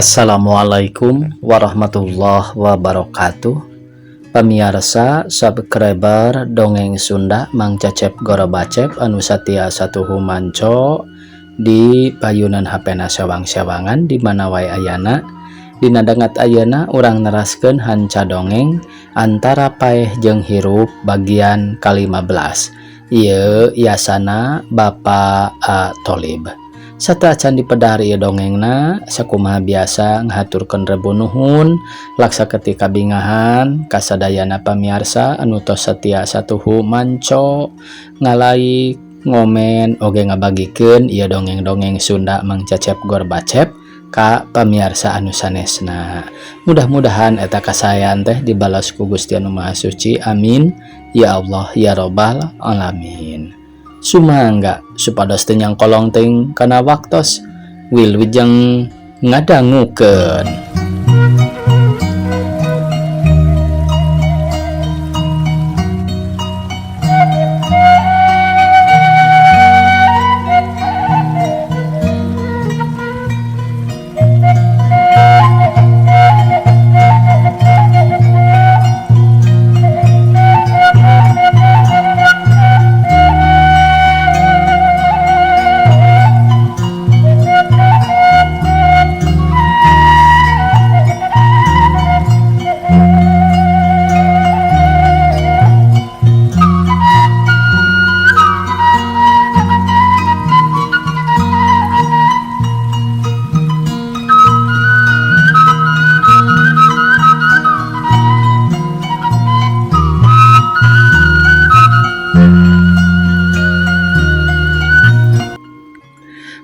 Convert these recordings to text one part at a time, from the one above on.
Assalamualaikum warahmatullahi wabarakatuh. Pamiarsa subscriber Dongeng Sunda Mang Cecep Gorobacep anu satia satuhu manco di payunan HP na sewang-sewangan di mana wae ayana. Dina dangat ayeuna urang neraskeun hanca dongeng antara paeh jeung hirup bagian ka-15. Ieu yasana Bapak A. Tolib. Sateuacan dipedar ieu dongengna, sakumaha biasa ngahaturkeun rebu nuhun laksa ketika bingahan kasadayana pamiarsa anu tos setia satuhu manco ngalaik ngomen oge ngabagikeun ieu dongeng-dongeng Sunda Mang Cecep Gorbacep ka pamiarsa anu sanesna. Mudah-mudahan eta kasaean teh dibalas ku Gusti Anu Maha Suci. Amin ya Allah ya Robbal alamin. Sumangga supados teu nyangkolong teuing kana waktos wilujeng ngadangukeun.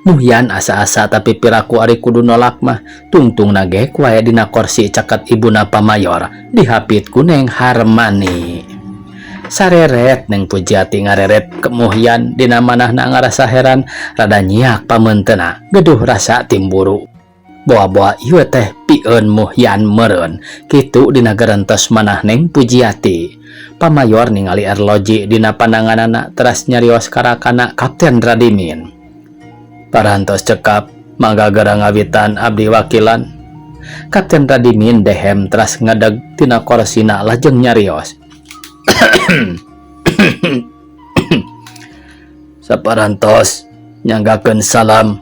Muhyan asa-asa tapi piraku ari kudu nolak mah tungtung nagek wae dina korsi caket ibuna pamayor dihapit ku Neng Harmani. Sareret Neng Pujiati ngareret ke Muhyan dina manahna ngarasa heran rada nyiak pamentena geduh rasa timburu. Boa-boa ieu teh pieun Muhyan meureun kitu dina gerentes manah Neng Pujiati. Pamayor ningali arloji dina pandanganana teras nyarios karakana Kapten Radimin. Parantos cekap mangga gera ngawitan abdi wakilan. Kapten Radimin dehem teras ngadeg tina korsina lajeng nyarios. Saparantos nyanggakeun salam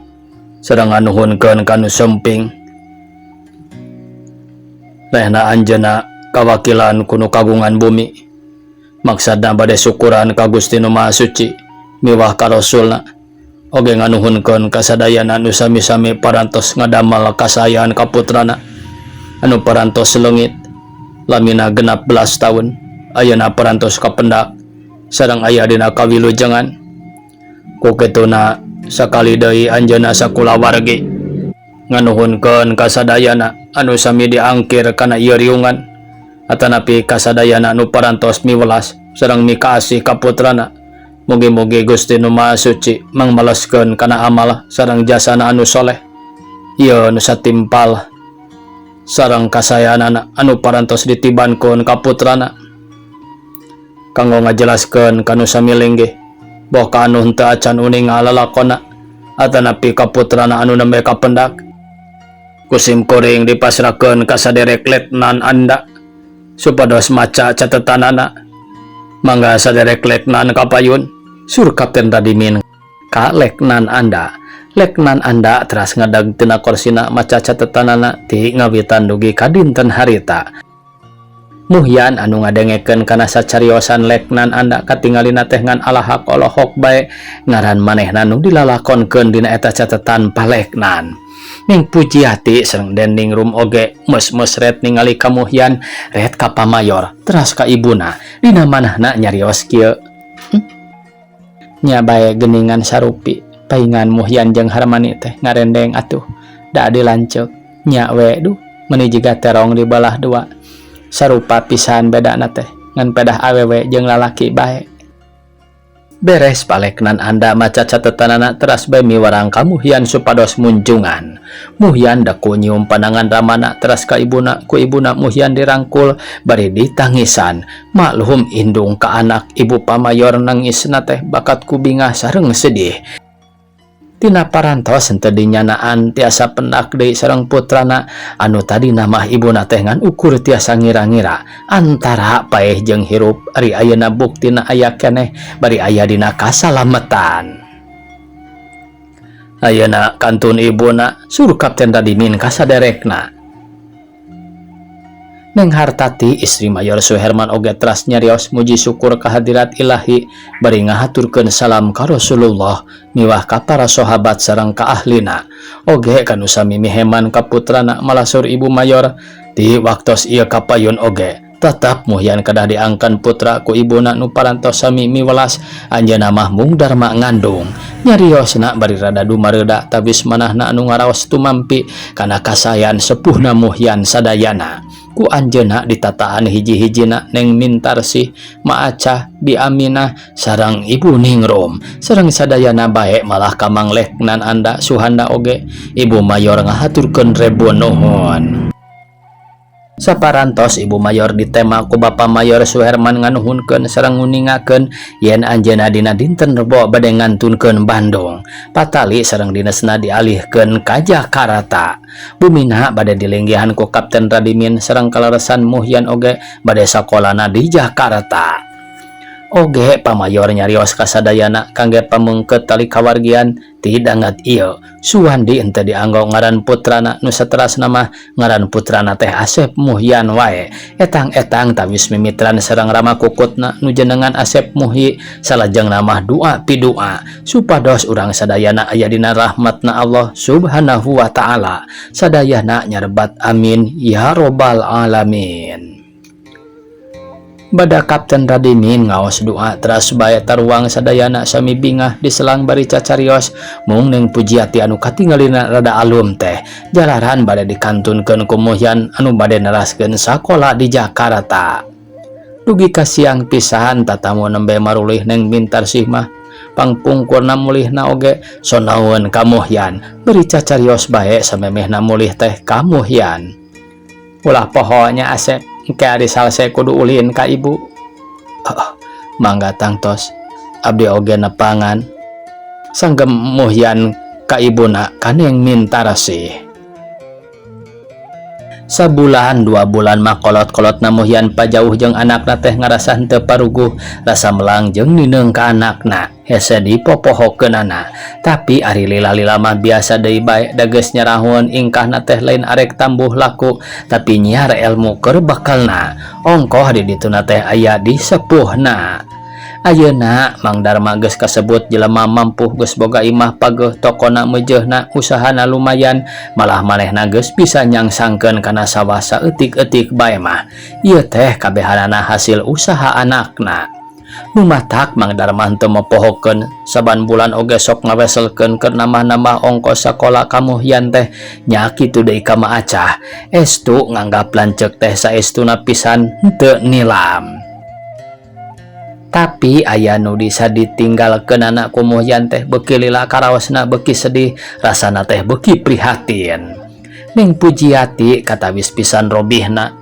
sareng nganuhunkeun ka nu semping. Lehna anjeunna kawakilan ku nu kagungan bumi. Maksadna bade syukuran ka Gusti Nu Maha Suci miwah ka Rasulna. Oge nganuhunkeun kasadayana nu sami-sami parantos ngadamal kasayaan ka putrana anu parantos leungit lamina 16 taun ayeuna parantos kapendak sareng aya dina kawilujengan. Ku kituna sakali deui anjeunna sakulawargi nganuhunkeun kasadayana anu sami diangkir kana ieu riungan atanapi kasadayana anu parantos miwelas sareng mikaasih ka putrana. Mugi-mugi Gusti Nu Maha Suci mangmaleskeun kana amal sareng jasana anu soleh. Ieu nu satimpal sareng kasayanana anu parantos ditibankeun ka putrana. Kanggo ngajelaskeun ka nu sami linggih boh ka anu henteu acan uninga lalakona atanapi ka putrana anu nembe kapendak. Kusim kuring dipasrahkeun ka saderek letnan anda supados maca catetanana. Mangga saderek letnan kapayun. Sur Kapten Radimin ka leknan anda. Leknan anda teras ngadag tina korsina maca catetanana ti ngawitan dugi ka dinten harita. Muhyan anu ngadengekeun kana sacariosan leknan anda katingalina teh ngan alahak olohok bae ngaran manehna nu dilalakonkeun dina eta catetan paleknan. Ning Pujiati sareng Dending Room oge meus-meus ret ningali ka Muhyan ret ka pamayor teras ka ibuna dina manahna nyarios kieu. Nya bae geningan sarupi paingan Muhyan jeung Harmani teh ngarendeng atuh da dilanceuk nya we duh meuni jiga terong di belah dua sarupa pisan bedana teh ngan pedah awewe jeung lalaki bae. Beres paleknan anda maca catetanana teras bae miwarang ka Muhyan supados munjungan. Muhyan daku nyium pandangan ramana teras ka ibuna ku ibuna Muhyan dirangkul bari ditangisan. Maklum indung ka anak ibu pamayor nangisna teh bakat ku bingah sareng sedih. Tina parantos henteu dinyanaan tiasa pendak deui sareng putrana anu tadina mah ibuna teh ngan ukur tiasa ngira-ngira antara paeh jeung hirup ari ayeuna buktina aya keneh bari aya dina kasalametan. Ayeuna kantun ibuna suruh Kapten Radimin ka saderekna. Neng Hartati istri Mayor Suherman oge teras nyarios muji syukur kehadirat Ilahi bari ngahaturkeun salam ka Rasulullah miwah ka para sahabat sareng ka ahlina oge kanu sami miheman ka putrana malasur ibu mayor di waktos ieu kapayun oge tetap Muhyan kedah diangkan putra ku ibuna nu parantos sami miwelas anjeunna mah mung darma ngandung nyariosna bari rada dumareuda tabis manahna anu ngaraos tumampi kana kasayan sepuhna Muhyan sadayana ku anjeunna ditataan hiji-hijina Neng Mintarsih, Ma Acah, Bi Aminah sareng Ibu Ningrum sareng sadayana bae malah ka Mang Leknan Anda Suhanda oge Ibu Mayor ngahaturkeun ribuan nuhun. Saparantos Ibu Mayor ditema ku Bapak Mayor Suherman nganuhunkeun sareng nguningakeun yen anjeunna dina dinten Rebo bade ngantunkeun Bandung. Patali sareng dinesna dialihkeun ka Jakarta. Bumina bade dilenggihan ku Kapten Radimin sareng kaleresan Muhyan oge bade sakolana di Jakarta. Oge pamayor nyarios kasadayana kangge pamengket tali kawargian ti dangat ieu Suwandi henteu dianggo ngaran putrana nu saterasna mah ngaran putrana teh Asep Muhyan wae etang-etang tawis mimitran sareng rama kukutna nu jenengan Asep Muhyi salajengna mah doa pidua supados urang sadayana aya dina rahmatna Allah Subhanahu wa taala sadayana nyarebat amin ya robbal alamin. Bada Kapten Radimin ngaos doa teras bae taruang sadayana sami bingah diselang bari cacarios mung Neng Pujiati anu katingalina rada alum teh jalaran bade dikantunkeun ku Muhyan anu bade neraskeun sakola di Jakarta. Dugi ka siang pisan tatamu nembe marulih Neng Mintarsih mah pangpungkurna mulihna oge sonaun ka Muhyan bari cacarios bae samemehna mulih teh ka Muhyan. Ulah poho nya Asep, engke ari salse kudu ulin ka ibu. Oh, mangga tangtos abdi oge nepangan sanggem Muhyan ka ibuna ka Neng Mintarsih. Sabulan 2 bulan mah kolot-kolot na Muhyan pajauh jeung anakna teh ngarasa henteu paruguh rasa melang jeung nineung ka anakna hese dipopohokeunana tapi ari lila-lila mah biasa deui bae da geus nyarahun ingkahna teh lain arek tambuh laku tapi nyiar ilmu keur bakalna ongkoh di dituna teh aya di sepuhna. Ayeuna Mang Darma geus kasebut jelema mampuh geus boga imah pageuh tokona meujeuhna usahana lumayan malah manehna geus bisa nyangsangkeun kana sawah saeutik-eutik bae mah ieu teh kabehanana hasil usaha anakna. Nu matak Mang Darma henteu mopohokeun saban bulan oge sok ngaweselkeun keur nambah-nambah ongkos sakola ka Muhyan teh nya kitu deui ka Ma Acah estu nganggap lanceuk teh saestuna pisan henteu nilam. Tapi aya nu bisa ditinggalkeunana ku Muhyan teh beuki lila karaosna beuki sedih rasana teh beuki prihatin. Ning Pujiati katawis pisan robihna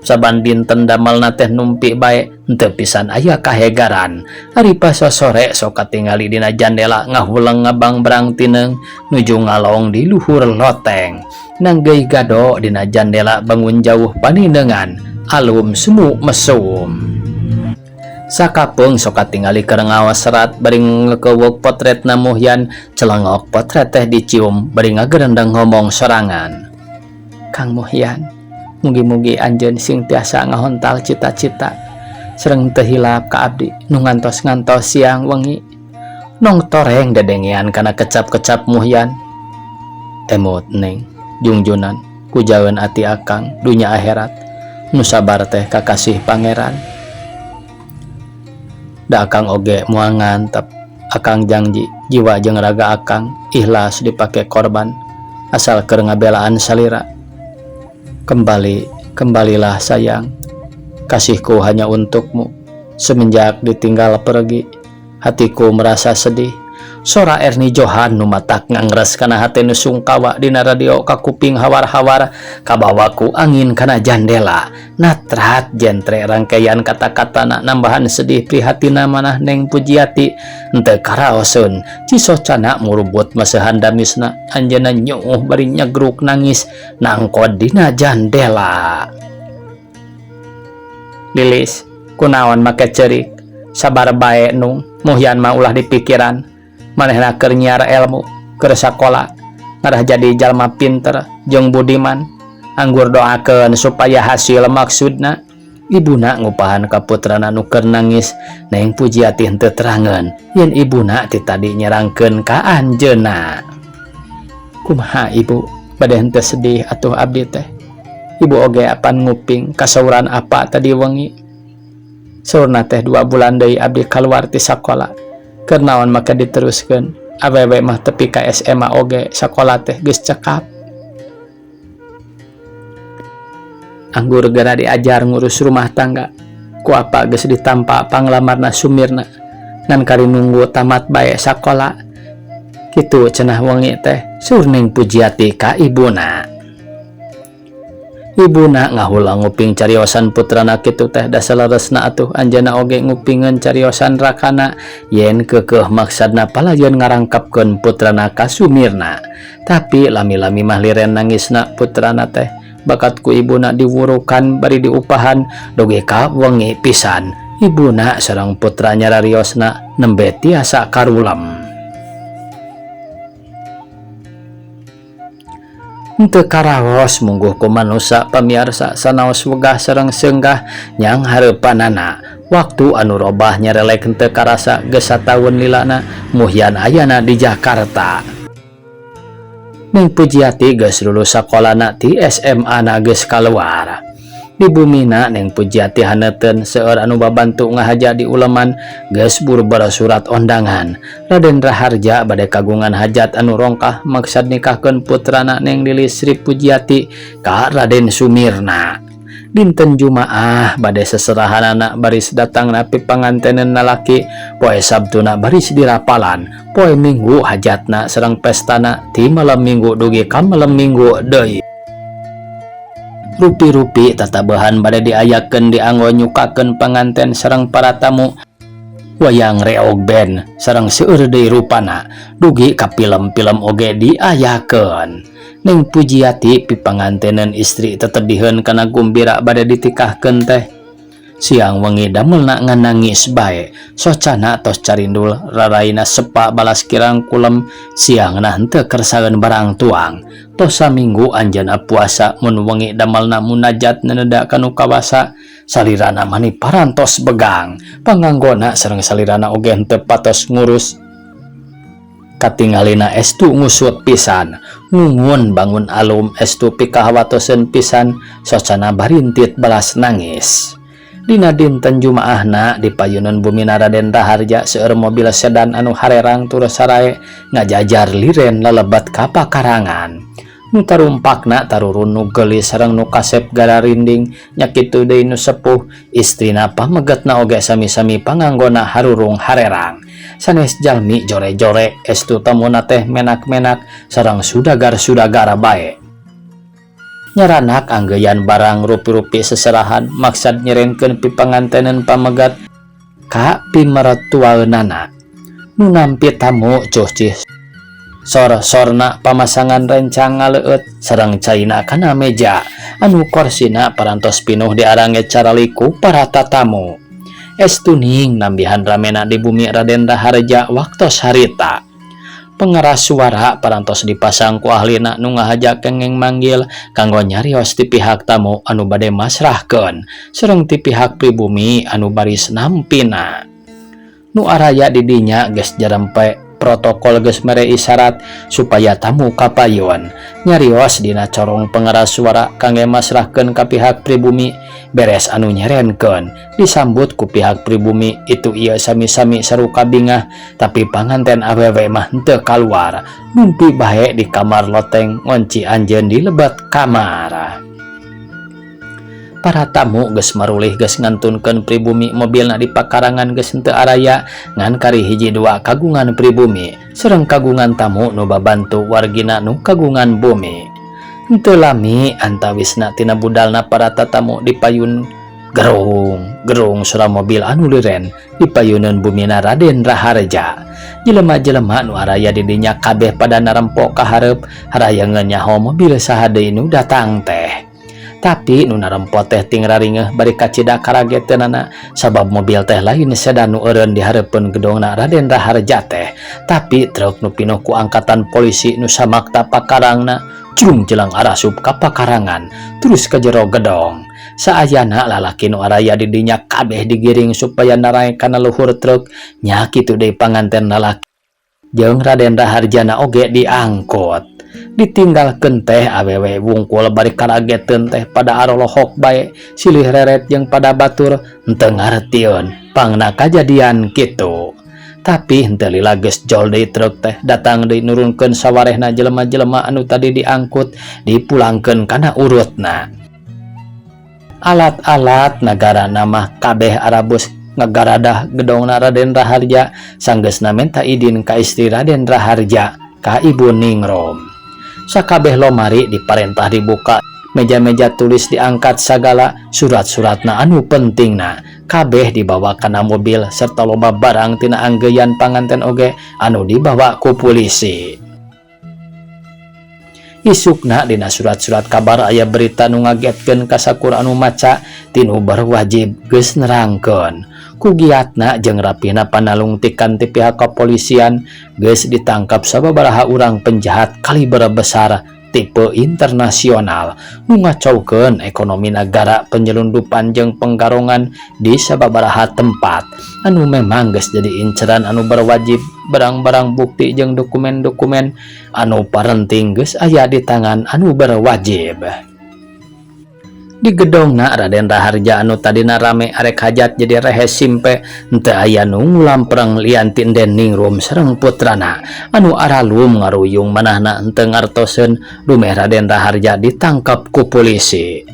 saban dinten damelna teh numpi bae henteu pisan aya kahegaran ari pasosore sok katingali dina jandela ngahuleng ngabangbrang tineung nuju ngalong di luhur loteng nanggeuy gado dina jandela bangun jauh panindengan alum semu mesum. Sakapeung sok katingali keur ngaos serat bari ngekewek potretna Muhyan celengok potret teh dicium bari ngagerendeng ngomong sorangan. Kang Muhyan, mugi-mugi anjeun sing tiasa ngahontal cita-cita sareng teu hilap ka abdi nu ngantos-ngantos siang wengi nong toreng dedengean kana kecap-kecap Muhyan. Emut Neng, jungjunan pujaeun ati akang dunya akhirat nu sabar teh kakasih Pangeran da akang oge moal ngantep. Akang janji jiwa jeung raga akang ikhlas dipake korban asal keur ngabelaan salira. Kembali, kembalilah sayang, kasihku hanya untukmu. Semenjak ditinggal pergi hatiku merasa sedih. Sora Ernie Johan nu matak ngangres kana hate nu sungkawa dina radio kakuping hawar-hawar kabawa ku angin kana jandela. Natrat jentre rangkaian kata-katana nambahan sedih prihatina manah Neng Pujiati henteu karaoseun. Cisocana murubut maseuhan damisna anjeunna nyuuh bari nyegruk nangis nangkod dina jandela. Lilis, kunaon make ceurik? Sabar bae nung, Muhyan mah ulah dipikiran. Manehna keur nyiar elmu, keur sakola, ngarah jadi jalma pinter jeung budiman. Anggur doakeun supaya hasil maksudna. Ibuna ngupahan ka putrana nu keur nangis. Neng Pujiati henteu terangeun yen ibuna ti tadi nyerangkeun ka anjeunna. Kumaha ibu, bade henteu sedih atuh abdi teh. Ibu oge apan nguping kasauran apa tadi wengi. Saurna teh 2 bulan deui abdi kaluar ti sakola. Keur naon make diteruskeun? Awewe mah tepi ka SMA oge sakola teh geus cekap. Anggur gera diajar ngurus rumah tangga. Ku apa geus ditampa panglamarna Sumirna. Ngan kari nunggu tamat bae sakola. Kitu cenah wengi teh saur Neng Pujiati ka ibuna. Ibuna ngahulang nguping cariosan putrana kitu teh da saleresna atuh anjeunna oge ngupingeun cariosan rakana yen keukeuh maksadna palayeun ngarangkapkeun putrana ka Sumirna. Tapi lami-lami mah liren nangisna putrana teh bakat ku ibuna diwurukan bari diupahan dugi ka wengi pisan. Ibuna sareng putra nyarariosna nembe tiasa karulem. Henteu karaos mungguh ku manusa pamiarsa sanaos wegah sareng seunggah nyang hareupanana. Waktu anu robah nyerelek henteu karasa geus sataun lilana Muhyan ayana di Jakarta. Neng Pujiati geus lulus sakolana ti SMA na geus kaluar. Di bumina Neng Pujiati haneuteun seueur anu babantu ngahaja di uleman geus buru-buru surat ondangan. Raden Raharja bade kagungan hajat anu rongkah maksad nikahkeun putrana Neng Lilis Sri Pujiati ka Raden Sumirna. Dinten Jumaah bade seserahanana baris datang napi pangantenan lalaki, poe Sabtuna baris dirapalan, poe Minggu hajatna sareng pestana ti malam Minggu dugi ka malam Minggu deui. Rupi-rupi tatabehan bade diayakeun dianggo nyukakeun panganten sareng para tamu. Wayang reog band sareng seueur deui rupana dugi ka film-film oge diayakeun. Neng Pujiati pipangantenan istri tetediheun kana gumbira bade ditikahkeun teh. Siang wengi damelna ngan nangis bae, socana tos carindul raraina sepa balas kirang kulem, siangna henteu kersaeun barang tuang. Tos saminggu anjeunna puasa mun wengi damelna munajat neneda kanu kawasa, salirana mani parantos begang, panganggona sareng salirana oge henteu patos ngurus. Katingalina estu ngusut pisan, ngungun bangun alum estu pikahawatoseun pisan, socana barintit balas nangis. Dina dinten Jumaahna di payunan bumi Raden Raharja seueur mobil sedan anu harerang tur sarae ngajajar liren lelebat ka pakarangan. Nu tarumpakna tarurun nu geulis sareng nu kasep gararinding nya kitu deui nu sepuh, istrina pamegetna oge sami-sami panganggona harurung harerang. Sanes jalmi jore-jore estu tamuna teh menak-menak sareng sudagar-sudagara bae. Nyaranak anggeuyan barang rupi-rupi seserahan maksad nyerenkeun pipangantenan pamegat ka pimertuaeunana. Nu nampi tamu cuh cih sor-sorna pamasangan rencang ngaleueut sareng caina kana meja anu korsina parantos pinuh diarange caraliku para tatamu. Estuning nambihan ramena di bumi Raden Raharja waktos harita. Pengeras suara parantos dipasang ku ahlina nu ngahaja kengeng manggil kanggo nyarios ti pihak tamu anu bade masrahkeun sareng ti pihak pribumi anu baris nampina. Nu araya di dinya geus jarempe protokol geus mere isyarat supaya tamu kapayun. Nyarios dina corong pengeras suara kangge masrahkeun ka pihak pribumi beres anu nyerenkeun disambut ku pihak pribumi itu ieu sami-sami saruka bingah tapi panganten awewe mah henteu kaluar numpi bae di kamar loteng ngonci anjeun di lebet kamar. Para tamu geus marulih, geus ngantunkeun pribumi, mobilna di pakarangan geus henteu araya, ngan kari hiji dua kagungan pribumi sareng kagungan tamu nu babantu wargina nu kagungan bumi. Henteu lami antawisna tina budalna para tatamu, dipayun gerung gerung sora mobil anu liren dipayuneun bumina Raden Raharja. Jelema-jelema nu araya di dinya kabeh pada narempok ka hareup, harayangeun nyaho mobil saha deui nu datang teh. Tapi nu narempo teh ting raringeuh bari kacida karageteunana, sabab mobil teh lain sedan nu eureun di hareupeun gedongna Raden Raharja teh, tapi truk nu pinuh ku angkatan polisi nu samakta pakarangna curung jelang arasup ka pakarangan terus ke jero gedong. Saayana lalaki nu araya di dinya kabeh digiring supaya naraek kana luhur truk. Nya kitu deui, panganten lalaki jeung Raden Raharjana oge diangkut. Ditinggalkeun teh awewe wungkul bari karageteun teh pada arolohok bae, silih reret jeung pada batur, henteu ngartieun pangna kajadian kitu. Tapi henteu lila geus jol deui truk teh, datang deui nurunkeun sawarehna jelema-jelema anu tadi diangkut, dipulangkeun kana urutna. Alat-alat nagara mah kabeh arabus ngagaradah gedongna Raden Raharja. Sanggeusna menta idin ka istri Raden Raharja, ka Ibu Ningrum, sakabeh lomari diparentah dibuka, meja-meja tulis diangkat sagala, surat-suratna anu pentingna kabeh dibawa kana mobil, serta loba barang tina anggeuyan panganten oge anu dibawa ku polisi. Isukna dina surat-surat kabar aya berita nu ngagetkeun ka sakur anu maca. Ti nu berwajib geus nerangkeun ku giatna jeung rapihna panalungtikan ti pihak kepolisian, geus ditangkap sababaraha urang penjahat kaliber besar tipe internasional nu ngacaukeun ekonomi negara, penyelundupan jeung penggarongan di sababaraha tempat anu memang geus jadi inceran anu berwajib. Barang-barang bukti jeung dokumen-dokumen anu parenting geus aya di tangan anu berwajib. Di gedongna Raden Raharja anu tadina rame arek hajat jadi rehes simpe, henteu aya nu ngulampreng lian ti Enden Ningrum sareng putrana anu aralum ngaruyung manahna, henteu ngartoseun dumeh Raden Raharja ditangkap ku polisi.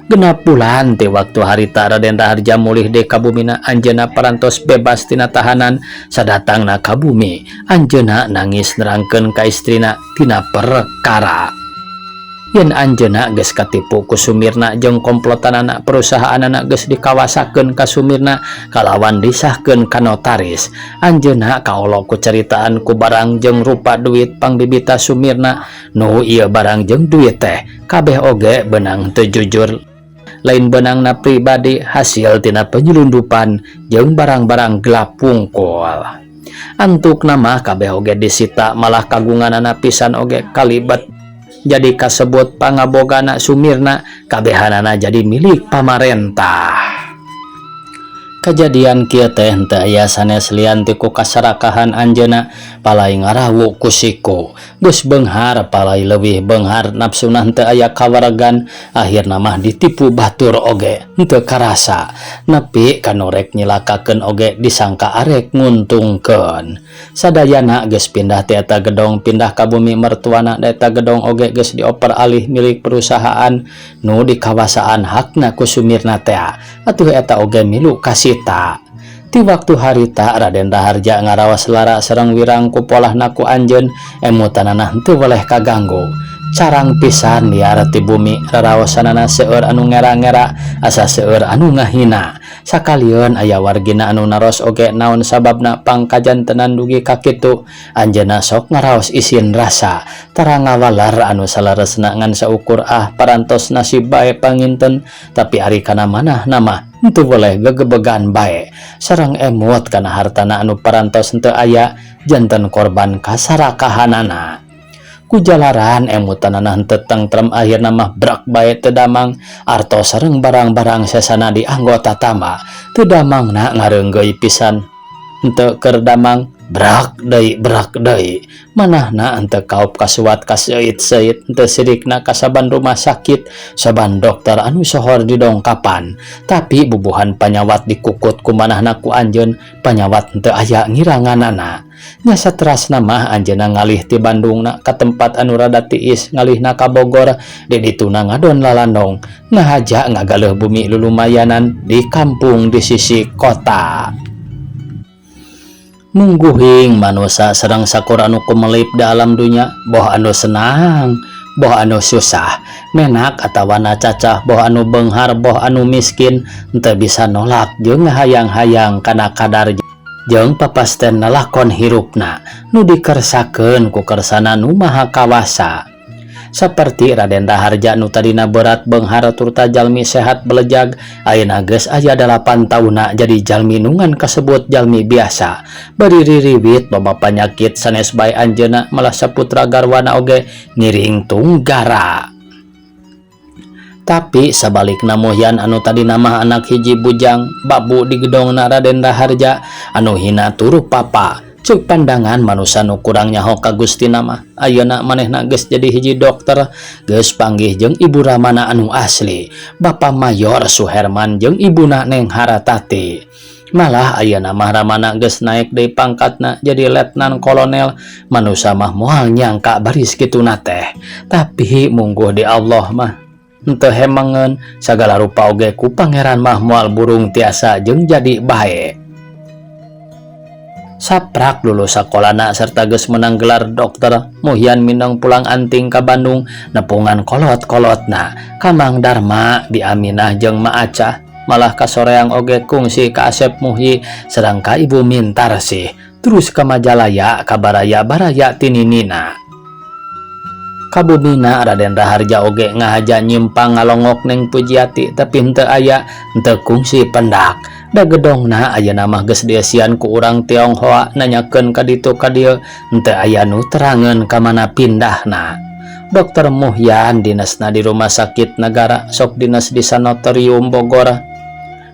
6 bulan ti waktu harita Raden Raharja mulih deui ka bumina, anjeunna parantos bebas tina tahanan. Sadatangna ka bumi, anjeunna nangis nerangkeun ka istrina tina perkara yen anjeunna geus katipu ku Sumirna jeung komplotanana. Perusahaanana geus dikawasakeun ka Sumirna kalawan disahkeun ka notaris. Anjeunna kaolo ku ceritaan ku barang jeung rupa duit pangbibita Sumirna, nu ieu barang jeung duit teh kabeh oge benang teu jujur, lain benangna pribadi, hasil tina penyelundupan jeung barang-barang gelap wungkul. Antukna mah kabeh oge disita, malah kagunganana pisan oge kalibet jadi kasebut pangabogana Sumirna, kabehanana jadi milik pamarentah. Kejadian kieu teh henteu aya sanes lian ti ku kasarakahan anjeunna, palai ngarawu ku siku. Geus beunghar palai leuwih beunghar, nafsuna henteu aya kawaregan, akhirna mah ditipu batur oge henteu karasa. Nepi ka nu rek nyilakakeun oge disangka arek nguntungkeun. Sadayana geus pindah ti eta gedong, pindah ka bumi mertuana. Da eta gedong oge geus dioper alih milik perusahaan nu dikawasaan hakna ku Sumirna tea, atuh eta oge milu kasita. Ti waktu harita Raden Raharja ngaraos lara sareng wirang ku polahna ku anjeun, emutanana henteu weleh kaganggu. Carang pisan liar ti bumi, raraosanana seueur anu ngera-ngera, asa seueur anu ngahina. Sakalieun aya wargina anu naros oge naon sababna pangkajantenan dugi ka kitu. Anjeunna sok ngaraos isin rasa, tara ngawalar anu saleresna, ngan saukur ah parantos nasib bae panginten. Tapi ari kana manahna mah henteu boleh gegebegan bae sareng emut kana hartana anu parantos henteu aya, janten korban kasarakahanana. Ku jalaran emutanana henteu tengtrem, akhirna mah brak bae teu damang, artos sareng barang-barang sesana di anggota tama. Teu damangna ngareunggeuy pisan, henteu keur damang. Brak deui brak deui. Manahna henteu kaup kasuat kaseuit-seuit henteu sirikna ka saban rumah sakit, saban dokter anu sohor didongkapan. Tapi bubuhan panyawat dikukut ku manahna ku anjeun, panyawat henteu aya ngiranganana. Nya saterasna mah anjeunna ngalih ti Bandungna ka tempat anu rada tiis ngalihna ka Bogor di dituna ngadon lalandong ngahaja ngagaleuh bumi lulumayanan di kampung di sisi kota. Mungguhing manusa sareng sakur anu kumelip di alam dunya boh anu senang boh anu susah menak atawa cacah boh anu beunghar boh anu miskin henteu bisa nolak jeung ngahayang-hayang kana kadar jeung papasten lalakon hirupna nu dikersakeun ku kersana nu maha kawasa. Saperti Raden Raharja nu tadina berat beunghar turta jalmi sehat belejag ayeuna geus aya 8 taunna jadi jalmi nu ngan kasebut jalmi biasa bari ririwit loba panyakit sanes bae anjeunna malah saputra garwana oge ngiring tunggara. Tapi sabalikna Muhyan anu tadina mah anak hiji bujang babu di gedongna Raden Raharja anu hina turu papa ceuk pandangan manusa nu kurang nyaho ka Gustina mah ayeuna manehna geus jadi hiji dokter geus panggih jeung ibu ramana anu asli Bapa Mayor Suherman jeung ibuna Neng Haratati. Malah ayeuna mah ramana geus naik deui pangkatna jadi letnan kolonel. Manusa mah moal nyangka baris kituna teh, tapi mungguh di Allah mah henteu hemengeun sagala rupa oge ku pangeran mah moal burung tiasa jeung jadi bae. Saprak lulus sakolana serta geus menang gelar dokter, Muhyan mindeng pulang anting ka Bandung nepungan kolot-kolotna ka Mang Darma, Bi Aminah jeung Ma Acah. Malah kasoreang oge kungsi ka Asep Muhyi sareng ka Ibu Mintarsih terus ka Majalaya ka baraya-baraya tininina. Kabumina Raden Raharja oge ngahaja nyimpang ngalongok Neng Pujiati tapi henteu aya henteu kungsi pendak. Da gedongna ayeuna mah geus dieusian ku urang Tionghoa nanyakeun ka ditu ka dieu henteu aya nu terangeun ka mana pindahna. Dokter Muhyan dinasna di rumah sakit negara sok dinas di sanatorium Bogor.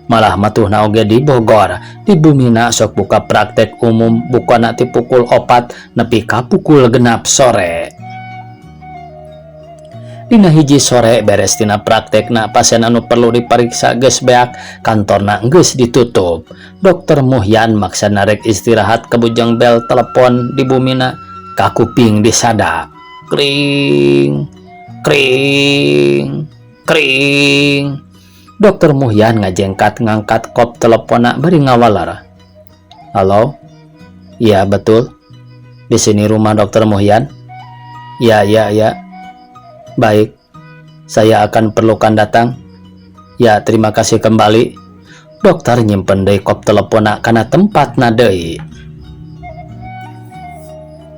Malah matuhna oge di Bogor di bumina sok buka praktek umum bukana ti pukul 4 nepi ka pukul 6 sore. Dina hiji sore beres tina praktekna pasien anu perlu dipariksa geus beak kantorna geus ditutup. Dokter Muhyan maksa narek istirahat kabujeng bel telepon di bumina ka kuping disada. Kring kring kring. Dokter Muhyan ngajengkat ngangkat kop teleponna bari ngawalar. Halo? Iya betul. Di sini rumah Dokter Muhyan? Ya ya ya. Baik, saya akan perlukan datang. Ya, terima kasih kembali. Dokter nyimpen deui kop teleponna kana tempatna deui.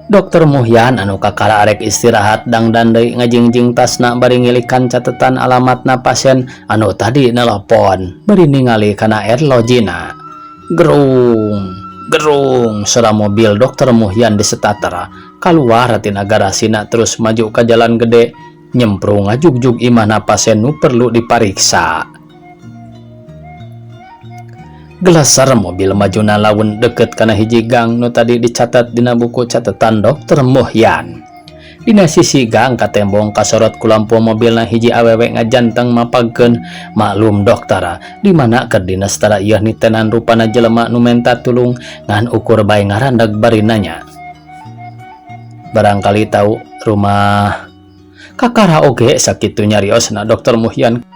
Dokter Muhyan anu kakara arek istirahat dangdan deui ngajingjing tasna bari ngilikan catetan alamatna pasien anu tadi nelpon bari ningali kana erlojina. Gerung, gerung sora mobil Dokter Muhyan disetater kaluar tina garasina terus maju ka jalan gede nyemprung ngajugjug imahna pasien nu perlu dipariksa. Gelasar mobil majuna laun deket kana hiji gang nu tadi dicatat dina buku catatan Dokter Muhyan. Dina sisi gang katembong kasorot ku lampu mobilna hiji awewe ngajanteng mapagkeun maklum dokter di mana keur dinas tara ieu nitenan rupana jelema nu menta tulung ngan ukur bae ngarandag bari nanya. Barangkali tahu rumah kakara oge sakitu nyariosna Dokter Muhyan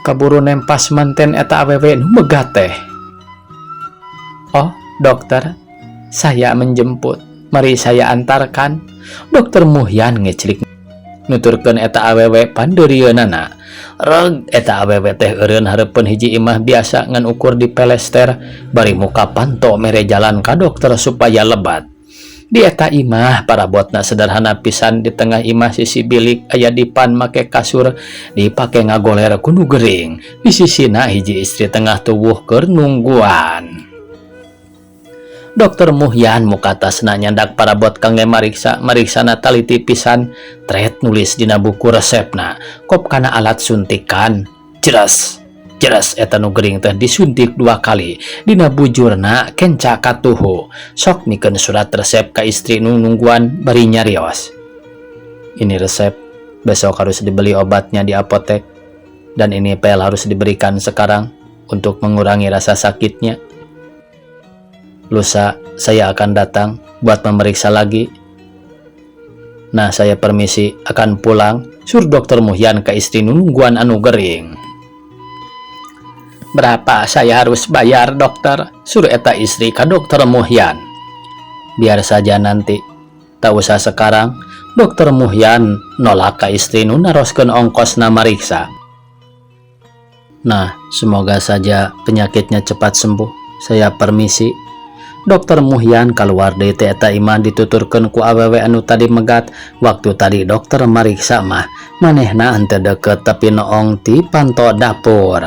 kaburu nempas manten eta awewe nu megat teh. Oh, dokter, saya menjemput. Mari saya antarkan. Dokter Muhyan ngeclik nuturkeun eta awewe pandeurieunana. Reg eta awewe teh eureun hareupeun hiji imah biasa ngan ukur di pelester bari muka panto mere jalan ka dokter supaya lebat. Di eta imah parabotna sederhana pisan di tengah imah sisi bilik aya dipan make kasur dipake ngagoler ku nu gering. Di sisina hiji istri tengah tubuh keur nungguan. Dokter Muhyan muka tasna nyandak parabot kangge mariksa mariksana taliti pisan tret nulis dina buku resepna kop kana alat suntikan jelas. Jelas eta nu gering teh disuntik dua kali dina bujurna kenca katuhu. Sok mikeun surat resep ka istri nu nungguan bari nyarios. Ini resep, besok harus dibeli obatnya di apotek dan ini pel harus diberikan sekarang untuk mengurangi rasa sakitnya. Lusa saya akan datang buat memeriksa lagi. Nah, saya permisi akan pulang, saur Dokter Muhyan ke istri nungguan anu gering. Berapa saya harus bayar, dokter? Saur eta istri ka Dokter Muhyan. Biar saja nanti, tak usah sekarang. Dokter Muhyan nolak ka istri nu naroskeun ongkosna mariksa. Nah, semoga saja penyakitnya cepat sembuh. Saya permisi. Dokter Muhyan keluar deui ti eta imah dituturkeun ku awewe anu tadi megat. Waktu tadi dokter mariksa mah manehna henteu deket, tapi noong ti panto dapur.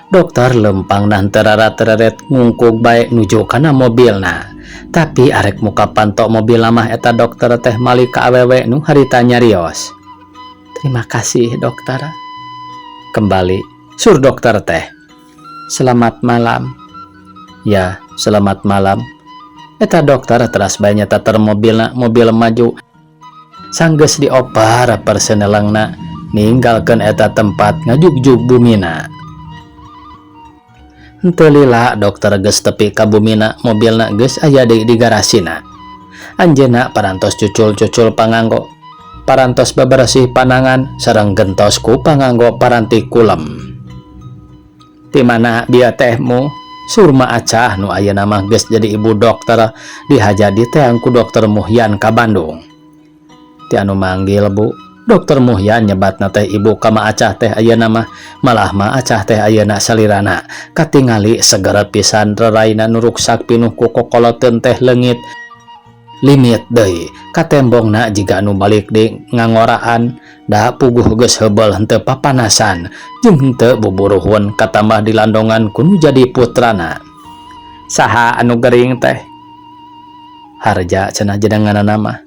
Dokter lempang henteu rara-tereret, ngungkug bae nuju kana mobilna. Tapi arek muka panto mobil mah eta dokter teh malik ka awewe nu harita nyarios. "Terima kasih, dokter." "Kembali," saur dokter teh. "Selamat malam." "Ya, selamat malam." Eta dokter teras bae nyetater mobilna, mobil maju. Sanggeus dioper, persenelangna ninggalkeun eta tempat ngajugjug bumina. Henteu lila dokter geus tepi ka bumina, mobilna geus aya deui di garasina. Anjeunna parantos cucul-cucul panganggo. Parantos bebersih panangan sareng gentos ku panganggo paranti kulem. "Ti mana bieu tehmu?" Saur Ma Acah nu ayeuna mah geus jadi ibu dokter, dihaja diteang ku Dokter Muhyan ka Bandung. "Ti anu manggil, Bu." Dokter Muhyan nyebatna teh ibu ka Ma Acah teh ayeuna mah. Malah Ma Acah teh ayeuna salirana katingali seger pisan, reraina nu ruksak pinuh ku kokoloteun teh leungit limit deui, katembongna jiga anu balik di ngangoraan. Da puguh geus heubeul henteu papanasan jeung henteu buburuhun, katambah dilandongan ku nu jadi putrana. "Saha anu gering teh?" "Harja cenah jenenganna mah."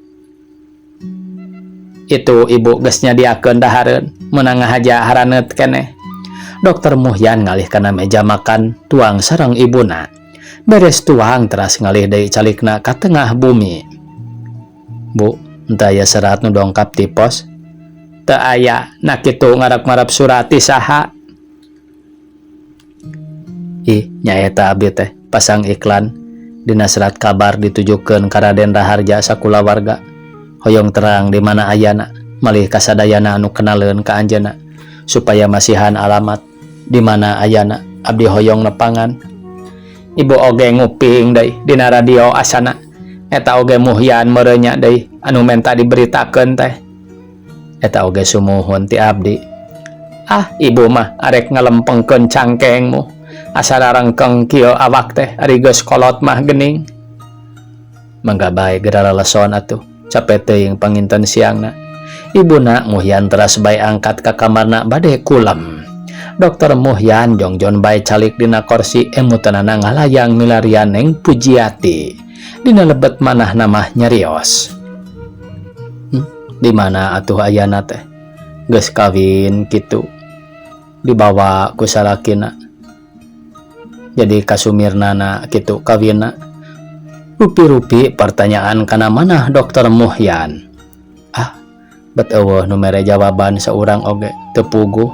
"Itu ibu geus nyadiakeun dahareun, meunang ngahaja haraneut keneh." Dokter Muhyan ngalih kana meja makan tuang sareng ibuna. Beres tuang teras ngalih deui calikna ka tengah bumi. "Bu, henteu aya serat nu dongkap ti pos?" "Teu aya, nah kitu ngarap-ngarap surat ti saha?" "Ih, nyaeta abdi teh pasang iklan dina serat kabar ditujukeun ka Raden Raharja sakulawarga. Hoyong terang di mana ayana, malih kasadayana anu kenaleun ka anjeunna supaya masihan alamat di mana ayana, abdi hoyong nepangan." "Ibu oge nguping deui dina radio asana. Eta oge Muhyan meureun deui anu menta diberitakeun teh. Eta oge sumuhun ti abdi." "Ah, ibu mah arek ngalempengkeun cangkengmu. Asa rarengkeng kieu awak teh, ari geus kolot mah geuning." "Mangga bae geura leleson atuh, capek teuing panginten siangna." Ibuna Muhyan teras bae angkat ka kamarna bade kulem. Dokter Muhyan jongjon bae calik dina korsi, emutanana ngalayang milarian Neng Pujiati. Dina lebet manahna mah nyarios. Di mana atuh ayana teh? Geus kawin kitu. Dibawa ku salakina. Jadi kasumirnana kitu kawinna. Rupi-rupi pertanyaan kana manah Dokter Muhyan. Ah, bet euweuh nu mere jawaban saurang oge, teu puguh.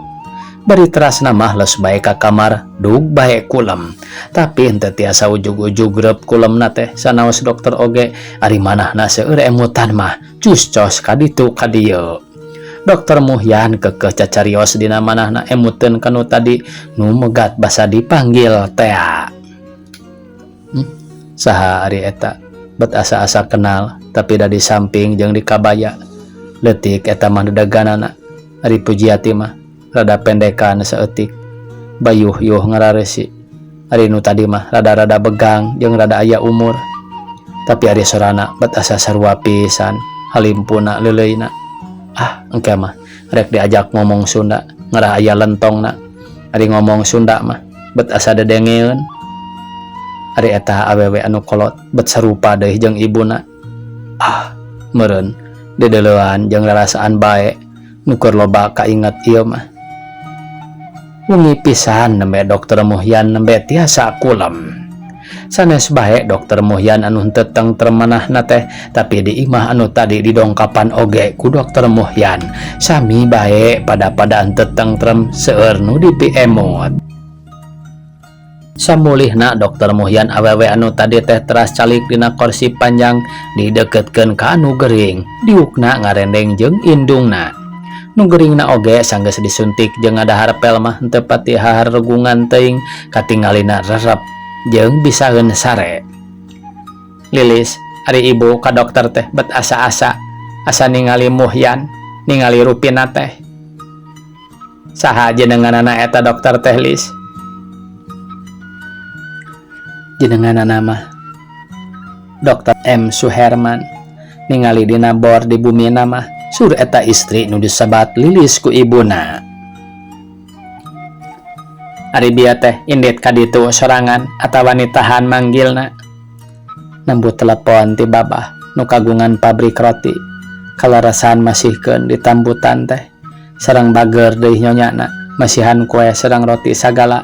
Bari terasna mah leus bae ka kamar, dug bae kulem. Tapi henteu tiasa ujug-ujug reup kulemna teh, sanaos dokter oge, ari manahna seueur emutan mah cus-cos ka ditu ka dieu. Dokter Muhyan keukeuh cacarios dina manahna emuteun kanu tadi nu megat basa dipanggil tea. Saha ari eta? Bet asa-asa kenal, tapi da di samping jeung di kabaya. Leutik eta mah dedeganana. Ari Pujiati mah rada pendekan saeutik. Bayuh-yuh ngarareusi. Ari nu tadi mah rada-rada begang jeung rada aya umur. Tapi ari sorana bet asa sarua pisan, halimpuna leuleuyna. Ah, engke mah rek diajak ngomong Sunda ngarah aya lentongna. Ari ngomong Sunda mah bet asa dedengeun. Ari eta awewe anu kolot bet sarupa deui jeung ibuna. Ah, meureun dedeleuan jeung rarasaan bae nu keur loba kainget ieu mah. Wengi pisan nembe Dokter Muhyan nembe tiasa kulem. Sanes bae Dokter Muhyan anu henteu tengtrem manahna teh, tapi di imah anu tadi didongkapan oge ku Dokter Muhyan. Sami bae pada-pada henteu tengtrem seueur nu dipiemut. Samulihna Dokter Muhyan awewe anu tadi teh teras calik dina korsi panjang dideketkeun ka anu gering, diukna ngarendeng jeung indungna. Nu geuringna oge sanggeus disuntik jeung ngadahar pel mah henteu pati haharegungan teuing katingalina rerep jeung bisaeun sare. Lilis, ari ibu ka dokter teh bet asa-asa, asa ningali Muhyan, ningali rupina teh. Saha jenenganana eta dokter teh Lis? Jenenganana mah Dokter M. Suherman. Ningali dina bor di bumina mah sur eta istri nu disebat Lilis ku ibuna. Ari bieu teh indit ka ditu sorangan atawa nitahan manggilna. Nembu telepon ti babah nu kagungan pabrik roti. Kaleresan masihkeun ditambutan teh. Sareng bager deui nyonyana masihan kue sareng roti sagala.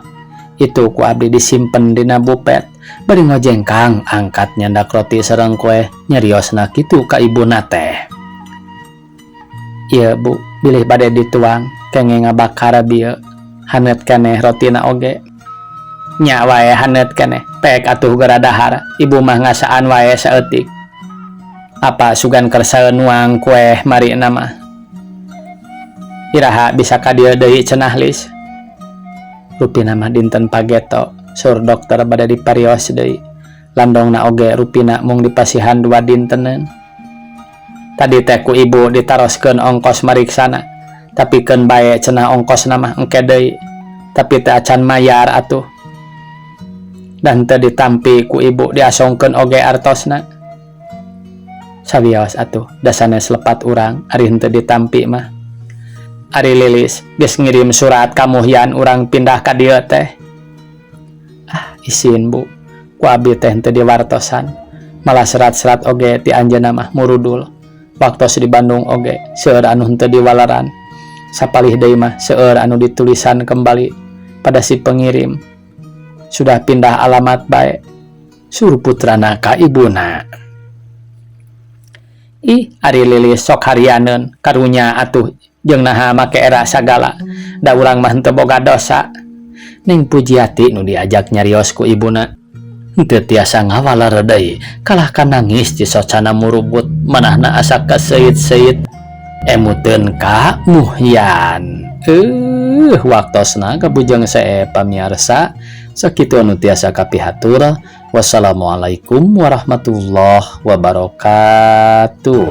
Itu ku abdi disimpen dina bupet. Bari ngojengkang angkat nyandak roti sareng kue nyariosna kitu ka ibuna teh. Ieu bu, bilih bade dituang kenging ngabakar bieu. Haneut keneh rotina oge. Nya wae haneut keneh, pek atuh geura dahar, ibu mah ngasaan wae saeutik. Apa sugan kersa nuang kue marina mah. Iraha bisa ka dieu deui cenah Lis. Rupina mah dinten pageto, sur dokter bade diparios deui. Landongna oge rupina mung dipasihan 2 dinteneun. Tadi teh ku ibu ditaroskeun ongkos mariksana, tapi keun bae cenah ongkosna mah engke deui. Tapi teh acan mayar atuh. Dan teu ditampi ku ibu diasongkeun oge artosna. Sawios atuh, da sanes lepat urang ari henteu ditampi mah. Ari Lilis geus ngirim surat ka Muhyan urang pindah ka dieu teh. Ah, isin bu, ku abdi teh henteu diwartosan. Malah serat-serat oge ti anjeunna mah murudul. Waktos di Bandung oge seueur anu henteu diwalaran. Sapalih deui mah seueur anu ditulisan kembali pada si pengirim. Sudah pindah alamat bae. Suruh putrana ka ibuna. Ih, ari Lilis sok harianeun karunya atuh jeung naha make era sagala. Da urang mah henteu boga dosa. Ning Pujiati nu diajak nyarios ku ibuna. Henteu tiasa ngawaler deui, kalah ka nangis cisocana murubut, manahna asa kaseuit-seuit. Emuteun ka Muhyan. Waktosna kabujeng sae pamiarsa. Sakitu anu tiasa kapihatur. Wassalamualaikum warahmatullahi wabarakatuh.